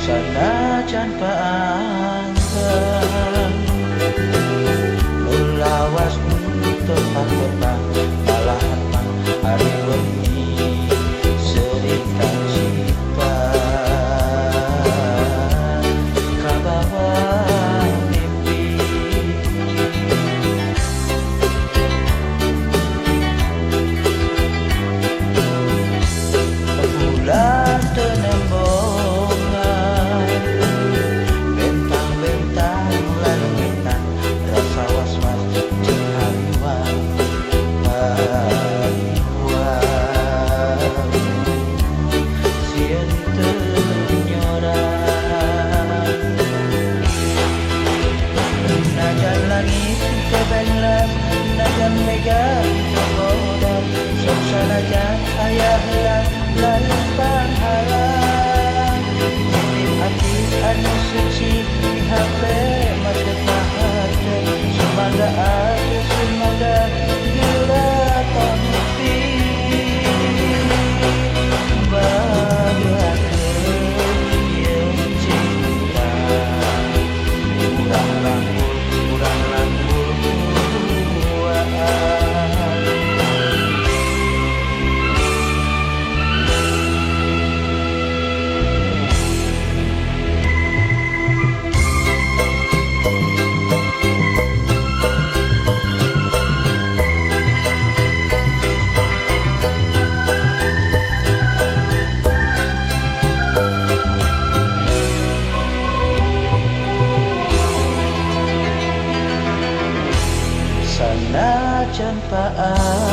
Sanajan paangkeun nu lawas teu patepang malahan mah ari wengi cerita cinta kabawa mimpi. Bulan teu nembongan, bentang-bentang lalengitan, rasa was-was jeung hariwang hariwang sieun teu nyorang. Najan langit teu bengles, najan mega teu bodas, sok sanajan aya heula lain panghalang. Titip hati anu suci mihape masuk hate, sumangga atuh sumangga geura tampi. Bageakeun ieu cinta, urang langgul urang langgul duaan. Sanajan paangkeun